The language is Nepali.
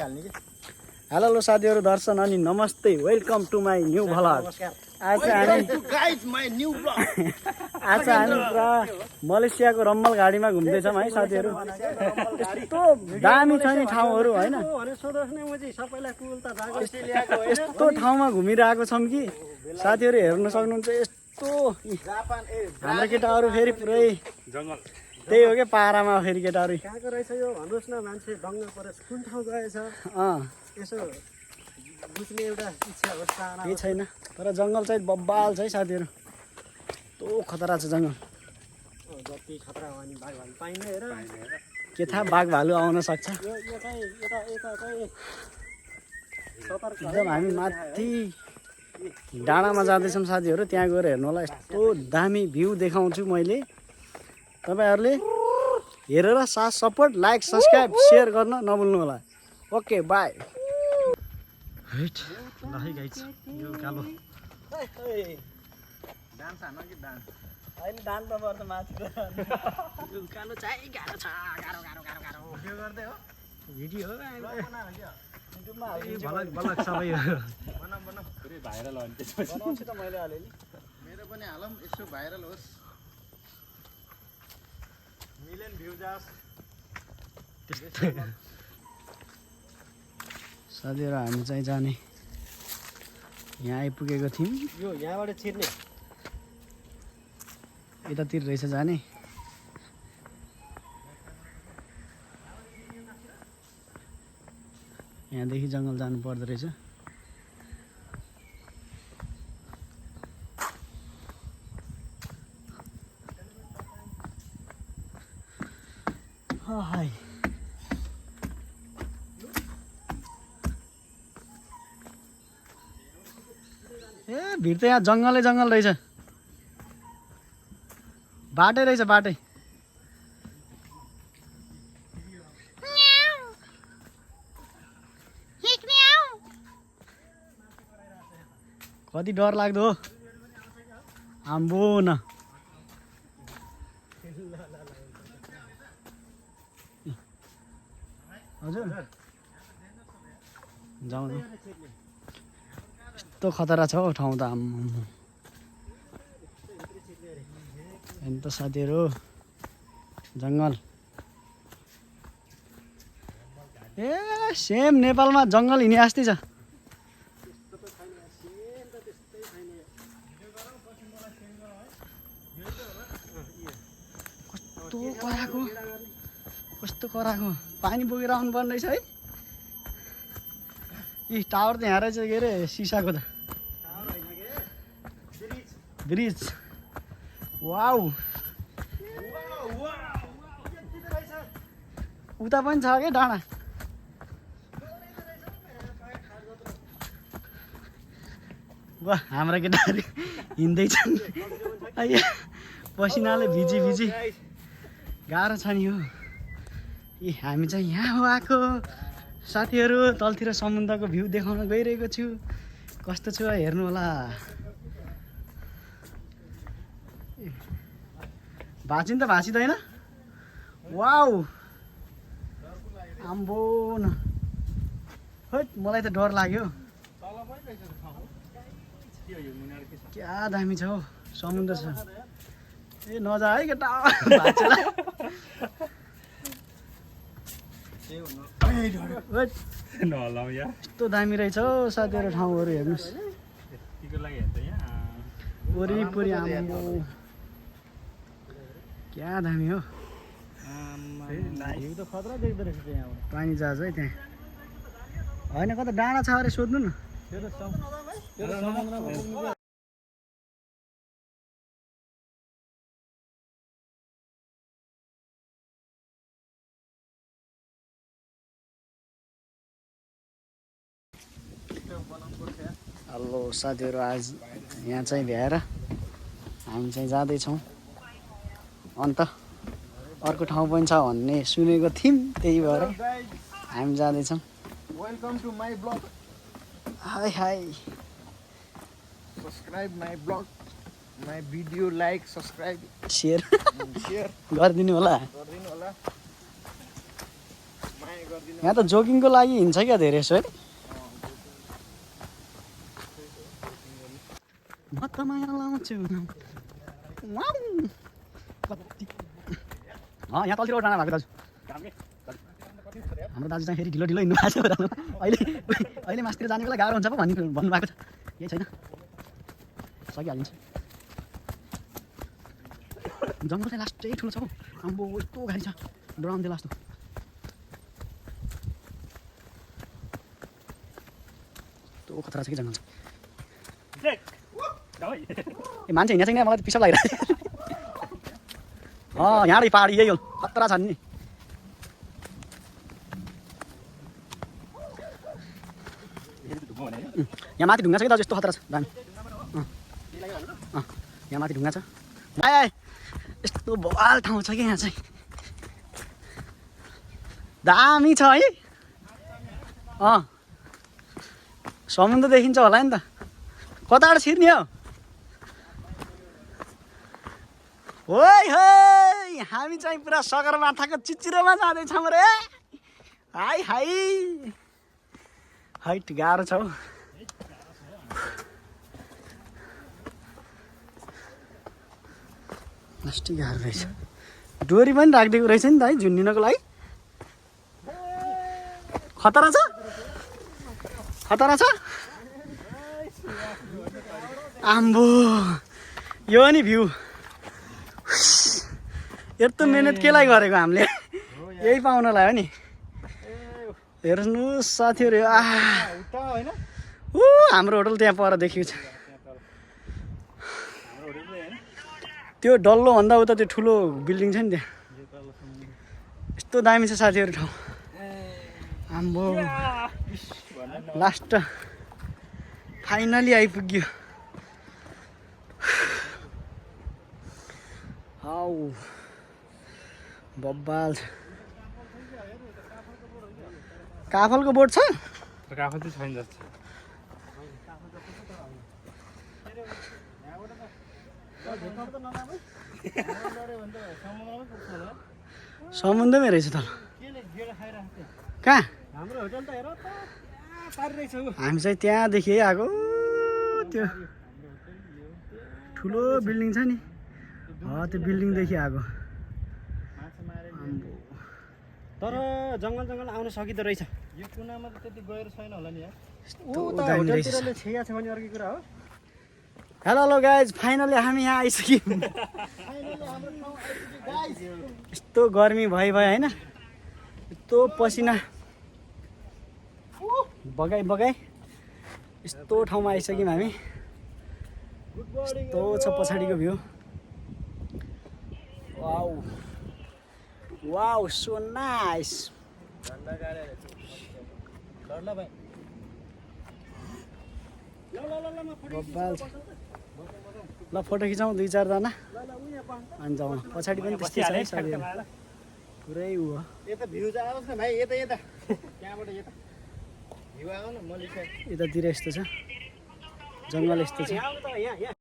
हेलो साथीहरु दर्शन अनि नमस्ते welcome to my new vlog आज हामी पुरा मलेसियाको रम्मल गाडीमा घुम्दैछौँ है साथीहरु यस्तो दामी छ नि ठाउँहरु हैन यस्तो ठाउँमा घुमिरहेको छौँ कि साथीहरु हेर्न सक्नुहुन्छ यस्तो हाम्रो केटाहरु फेरि पुरै जंगल त्यही हो के पारामा फेरि केटाहरु कहाँको रहेछ यो भन्नुस् न मान्छे दङ्ग परेछ कुन ठाउँ गएछ यसो बुझ्ने एउटा इच्छा हो चाहना केही छैन तर जंगल चाहिँ बब्बाल छ है साथीहरु तो खतरा छ जंगल जति खतरा हो नि बाघ भालु पाइन्छ हेर के थाहा बाघ भालु आउन सक्छ यो चाहिँ यता चाहिँ एकदम हामी माथि डाँडामा जाँदैछौँ साथीहरु त्यहाँ गएर हेर्नु होला यस्तो दामी भ्यू देखाउँछु मैले तपाईहरुले हेरेर साथ सपोर्ट लाइक सब्स्क्राइब शेयर गर्न नभुल्नु होला ओके बाय हेट ल है गाइस यो कालो डान्स हान्न कि डान्स हैन डान्स त पर्छ माथि यो कालो चाहिँ गाह्रो छ गाह्रो भिडियो गर्दै हो भिडियो हो युट्युबमा हाल्दिन्छु बलक सबै बना पुरै भाइरल हो नि त्यसपछि बनाउँछु त मैले अलिअलि मेरो पनि हालौँ यसो भाइरल होस् मिलियन भ्यू जाओस् साथीहरु हामी चाहिँ जाने यहाँ आइपुगेको थियौँ यो यहाँबाट छिर्ने यतातिर रहेछ जाने यहाँदेखि जङ्गल जानु पर्दो रहेछ हाय ए भिड त यहाँ जङ्गलै जङ्गल रहेछ बाटै रहेछ बाटै कति डर लाग्दो हो आम्बो न हजुर जाउँ यस्तो खतरा छ हौ ठाउँ त आम्म अनि त साथीहरु जङ्गल ए सेम नेपालमा जङ्गल हिँडे जस्तै छ कस्तो कराको पानी बोकेर आउनु पर्ने रहेछ है यी टावर त यहाँ रहेछ के अरे सिसाको त ब्रिज वाउ उता पनि छ के डाँडा वाह हाम्रा केटाहरु हिँड्दैछन् पसिनाले भिजी गाह्रो छ नि हो ए हामी चाहिँ यहाँ हो आएको साथीहरु तलतिर समुद्रको भ्यू देखाउन गइरहेको छु कस्तो छ हेर्नु होला भाँचिन त भाँचिदैन वाउ आम्बो न हैट मलाई त डर लाग्यो क्या दामी छ हौ समुद्र छ ए नजा है केटा भाँचेला यस्तो दामी रहेछ हौ साथीहरु ठाउँहरु हेर्नुस् वरिपरि आम्बो क्या दामी हो पानी जहाज है त्यहाँ होइन कता डाँडा छ अरे सोध्नु न हेलो साथीहरु आज यहाँ चाहिँ भ्याएर हामी चाहिँ जाँदैछौँ अन्त अर्को ठाउँ पनि छ भन्ने सुनेको थियौँ त्यही भएर हामी जाँदैछौँ welcome to my blog hi subscribe my blog my video like subscribe share गरिदिनु होला माई यहाँ त जोगिङको लागि हिँड्छ क्या धेरै यसो है म त माया लाउँछु यहाँ तलतिर डाँडा भएको दाजु हाम्रो दाजु चाहिँ फेरि ढिलो ढिलो हिँड्नु भएको छ अहिले मासतिर जाने बेला गाह्रो हुन्छ पो भन्नुभएको छ केही छैन सकिहालिन्छ जङ्गल चाहिँ लास्ट चाहिँ ठुलो छ हौ आम्बो यस्तो गाडी छ डराउँदै लास्तो यस्तो खतरा छ कि जङ्गल ए मान्छे हिँडेको छैन मलाई त पिसाब लागिरहेको यहाँ पहाडी यही हो खतरा छ नि यहाँ माथि ढुङ्गा छ कि दाजु यस्तो खतरा छ दामी यहाँ माथि ढुङ्गा छ यस्तो बवाल ठाउँ छ कि यहाँ चाहिँ दामी छ है समुद्र देखिन्छ होला नि त कताबाट छिर्ने हो ओइ है हामी चाहिँ पुरा सगरमाथाको चिचिरोमा जाँदैछौँ रे हाई हाई हाइट गाह्रो छ हौ अस्ति गाह्रो रहेछ डोरी पनि राखिदिएको रहेछ नि त है झुन्डिनको लागि खतरा छ आम्बो यो नि भ्यू यत्रो मेहनत केलाई गरेको हामीले यही पाउनलाई हो नि हेर्नुहोस् साथीहरू हाम्रो होटल त्यहाँ पर देखिएको छ त्यो डल्लो भन्दा उता त्यो ठुलो बिल्डिङ छ नि त्यहाँ यस्तो दामी छ साथीहरू ठाउँ आम्बो लास्ट फाइनली आइपुग्यो हाउ बब्बाल काफलको बोट छ काफल चाहिँ छैन जस्तो समुद्रमै रहेछ त कहाँ हामी चाहिँ त्यहाँदेखि आएको त्यो ठुलो बिल्डिङ छ नि त्यो बिल्डिङदेखि आएको तर जङ्गल आउन सकिँदो रहेछ यो कुनामा त त्यति गएर छैन होला नि होटलतिरले छेया छ भने अर्कै कुरा हो हेलो गाइज फाइनली हामी यहाँ आइसक्यौँ यस्तो गर्मी भयो होइन यस्तो पसिना बगाई यस्तो ठाउँमा आइसक्यौँ हामी यस्तो छ पछाडिको view wow wow so nice ल फोटो खिचाउँ 2-4 जना अनि जाउँ पछाडि पनि त्यस्तै छ है साथीहरू पुरै उ हो यता भ्यू चाहिँ आओस् न भाइ यता त्यहाँबाट यता भ्यू आउन म लिन्छ यतातिर यस्तो छ जङ्गल यस्तो छ यहाँ